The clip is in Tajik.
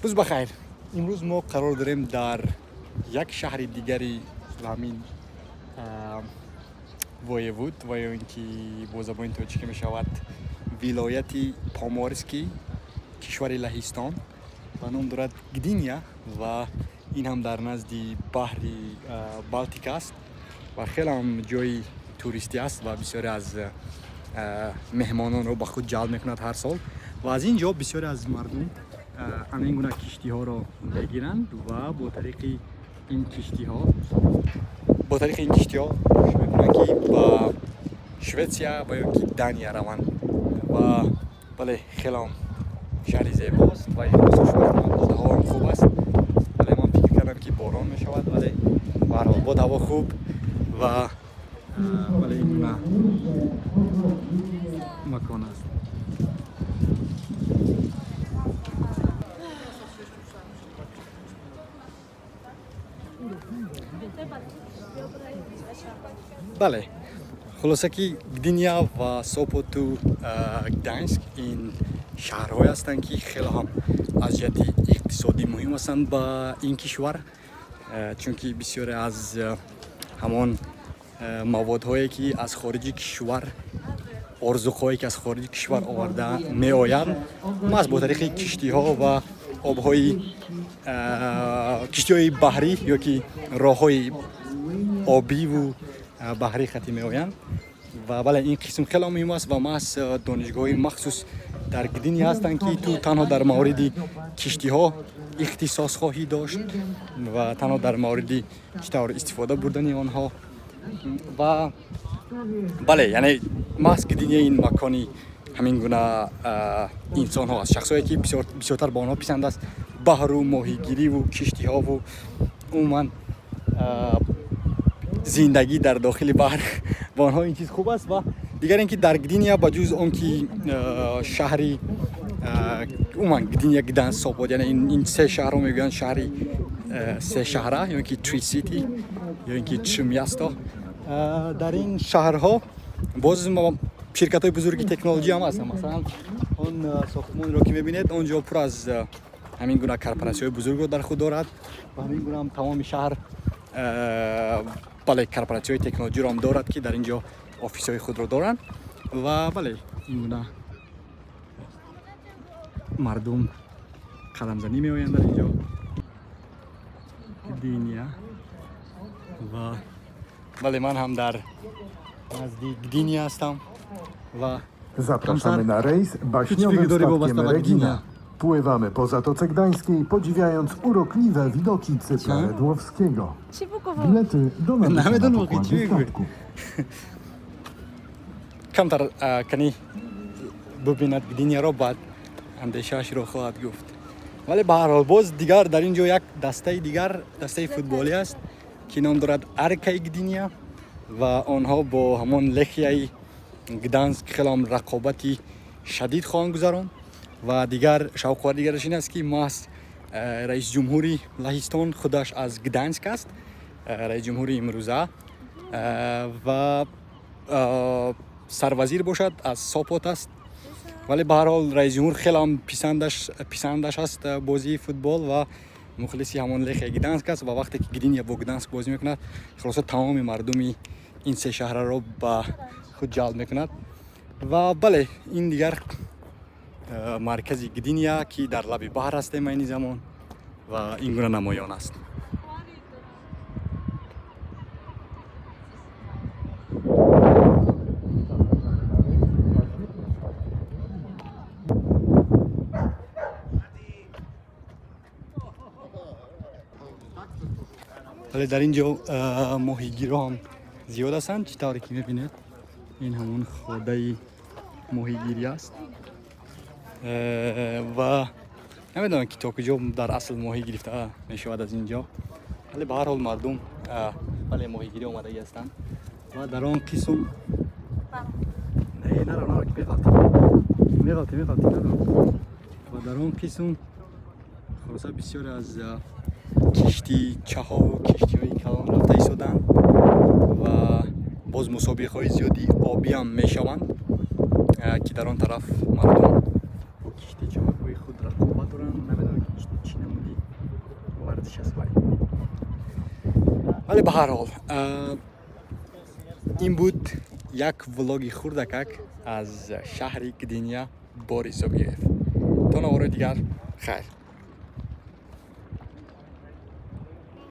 Рӯз бахайр. Имрӯз мо қарор дорем дар як шаҳри дигари ҳамин воевод ва ё ин ки бо забони тоҷикӣ мешавад вилояти Поморский, кишвари Лаҳистон, ба ном дорад Гдиния, ва ин ҳам дар назди баҳри Балтика аст ва хеле ҳам ҷои туристӣ аст ва бисёре аз меҳмононро ба худ ҷалб мекунад ҳар сол. Ва аз ин ҷо бисёре аз мардум ана ин гуна киштиҳоро мегиранд ва бо тариқи ин киштиҳо кӯшиш мекунанд, ки ба Шветсия ва ё ки Дания раванд. Ва бале, хеле ҳам шаҳри зебост ва имрӯз хушбахтона бод ҳаво хуб аст. Вале ман фикр кардам, ки борон мешавад, вале ба ҳар ҳол бод ҳаво хуб ва бале, ин гуна макон аст. Бале, хулоса, ки Гдиния ва Сопоту Гданьск ин шаҳрҳое ҳастанд, ки хеле ҳам аз ҷиҳати иқтисодӣ муҳим ҳастанд ба ин кишвар, чунки бисёре аз ҳамон маводҳое, ки аз хориҷи кишвар, орзуқҳое, ки аз хориҷи кишвар оварда меоянд, маҳз бо тариқи киштиҳо ва обҳои киштиҳои баҳрӣ ё ки роҳҳои обиву баҳрӣ хатӣ меоянд. Ва бале, ин қисм хеле муҳим аст ва маҳз донишгоҳҳои махсус дар Гдиния ҳастанд, ки ту танҳо дар мавриди киштиҳо ихтисос хоҳӣ дошт ва танҳо дар мавриди чӣ тавр истифода бурдани онҳо. Ва бале, яъне маҳз Гдиния ин макони ҳамин гуна инсонҳо аст, шахсҳое, ки бисёртар ба онҳо писанд аст баҳру моҳигириву киштиҳову умуман зиндагӣ дар дохили баҳр. Ба онҳо ин чиз хуб аст. Ва дигар ин ки дар Гдиния, ба ҷуз он ки шаҳри умуман Гдиния, Гданск, Сопот, яъне ин се шаҳрро мегӯянд шаҳри се шаҳра ё ин ки Tri City ё ин ки Trójmiasto, дар ин шаҳрҳо боз ширкатҳои бузурги технология ҳам ҳастанд. Масалан, он сохтмонеро, ки мебинед, он ҷо пур аз ҳамин гуна корпоратсияҳои бузургро дар худ дорад ва ҳамин гуна ҳам тамоми шаҳр, бале, корпоратсияҳои технологиро ҳам дорад, ки дар ин ҷо офисҳои худро доранд. Ва бале, ин гуна мардум қадамзанӣ меоянд дар ин ҷо, Гдиния. Ва бале, ман ҳам дар назди Гдиния ҳастам ва Zapraszamy na rejs baśniowym Ćwiki do rybowa statkiem stawa Regina. Gdynia. Pływamy po Zatoce Gdańskiej, podziwiając urokliwe widoki Cypla Co? Redłowskiego. 15 Bilety do nabycia Nawet na on pokładzie mówi, statku. Камтар кани бубинад Гдинияро, баъд андешаашро хоҳад гуфт. Вале ба ҳар ҳол, боз дигар дар ин ҷо як дастаи дигар, дастаи футболӣ аст, ки ном дорад Аркаи Гдиния, ва онҳо бо ҳамон Лехияи Гданск хеле ҳам рақобати шадид хоҳанд гузаронд. Ва дигар шавқовар дигараш ин аст, ки маҳз раиси ҷумҳури Лаҳистон худаш аз Гданск аст, раиси ҷумҳури имрӯза, ва сарвазир бошад, аз Сопот аст. Вале ба ҳар ҳол, раиси ҷумҳур хеле ҳам писандаш аст бозии футбол ва мухлиси ҳамон Лехия Гданск аст. Ва вақте ки Гдиния бо Гданск бозӣ мекунад, хулоса, тамоми мардуми ин се шаҳраро ба худ ҷалб мекунад. Ва бале, ин дигар маркази Гдиния, ки дар лаби баҳр ҳастем айни замон, ва ин гуна намоён аст. Вале дар ин ҷо моҳигирҳо ҳам зиёд ҳастанд. Чӣ тавре ки мебинед, ин ҳамон ходаи моҳигирӣ аст. Ва намедонам, ки то куҷо дар асл моҳӣ гирифта мешавад аз ин ҷо, вале ба ҳар ҳол мардум бале, моҳигирӣ омадагӣ ҳастанд. Ва дар он қисм, не, наро, наро, ки меғалтӣ, меғалтӣ, меғалтӣ, наро. Ва дар он қисм, хулоса, бисёре аз киштичаҳову киштиҳои калон рафта истоданд ва боз мусобиқаҳои зиёди обӣ ҳам мешаванд, ки дар он тараф мардум бо киштичаҳо. Байни худ рақобат доранд. Намедонам, ки чӣ намуди варзиш аст вай, вале ба ҳар ҳол, ин буд як влоги хурдакак аз шаҳри Гдиня Борисоглеб. То наворои дигар, хайр.